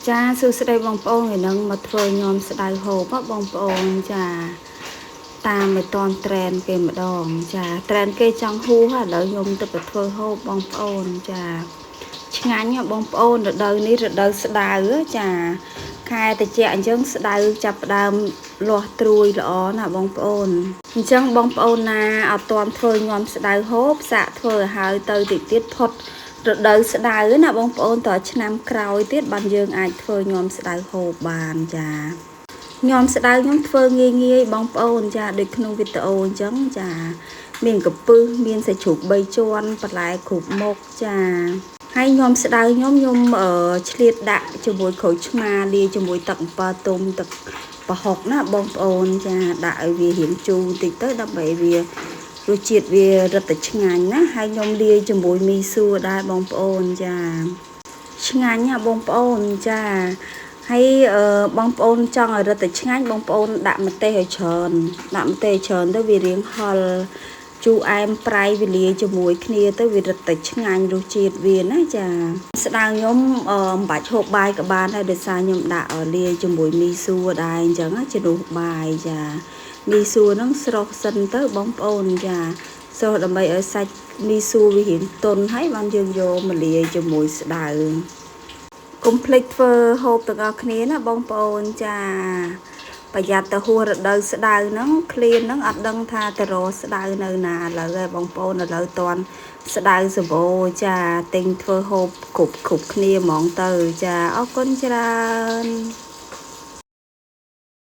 ចាសួស្តីបងប្អូនថ្ងៃហ្នឹងមកធ្វើញាំស្ដៅហូបហ៎បងប្អូនចាតាមឲ្យតន់ trend គេម្ដងចា trend គេចង់ហួសឥឡូវខ្ញុំទៅទៅធ្វើហូបបងប្អូនចាឆ្ងាញ់ហ៎បងប្អូនរដូវនេះរដូវស្ដៅចាខែតិចអញ្ចឹងស្ដៅចាប់ផ្ដើមលាស់ត្រួយល្អណាស់បងប្អូនអញ្ចឹងបងប្អូនណាអត់ទាន់ធ្វើញាំស្ដៅហូបសាកធ្វើឲ្យហើយទៅតិចទៀតផុតរដូវស្ដៅណាបងប្អូនតើឆ្នាំក្រោយទៀតបានយើងអាចធ្វើញាំស្ដៅហូបបានចាញាំស្ដៅខ្ញុំធ្វើងាយងាយបងប្អូនចាដូចក្នុងវីដេអូអញ្ចឹងចា មានកំពឹសមានសាច់ជ្រូក3ជាន់បន្លែគ្រប់មុខចាហើយញាំស្ដៅខ្ញុំខ្ញុំឆ្លៀតដាក់ជាមួយក្រូចឆ្មាលាយជាមួយទឹកអំពិលទុំទឹកប្រហុកណាបងប្អូនចាដាក់ឲ្យវារៀងជូរបន្តិចទៅដើម្បីវារសជាតិវារឹតតែឆ្ងាញ់ណាហើយខ្ញុំលាយជាមួយមីសួរដែរបងប្អូនចាឆ្ងាញ់ណាបងប្អូនចាហើយបងប្អូនចង់ឲ្យរឹតតែឆ្ងាញ់បងប្អូនដាក់ម្ទេសឲ្យច្រើនដាក់ម្ទេសឲ្យច្រើនទៅវារៀងហឹរជូរអែមប្រៃវាលាយជាមួយគ្នាទៅវារឹតតែឆ្ងាញ់រសជាតិវាណាចាស្ដៅខ្ញុំមិនបាច់ហូបបាយក៏បានដែរដោយសារខ្ញុំដាក់លាយជាមួយមីសួរដែរអញ្ចឹងជំនួសបាយចាមីសួរហ្នឹងស្រុះសិនទៅបងប្អូនចាស្រុះដើម្បីឲ្យសាច់មីសួរវារៀងទន់ហើយបានយើងយកមកលាយជាមួយស្ដៅកុំភ្លេចធ្វើហូបទាំងអស់គ្នាណាបងប្អូនចាប្រយ័ត្នទៅហួសរដូវស្ដៅហ្នឹងឃ្លានហ្នឹងអត់ដឹងថាទៅរកស្ដៅនៅណាឥឡូវឯងបងប្អូនឥឡូវតន់ស្ដៅសបោចាទិញធ្វើហូបគ្រប់គ្រប់គ្នាហ្មងទៅចាអរគុណច្រើន។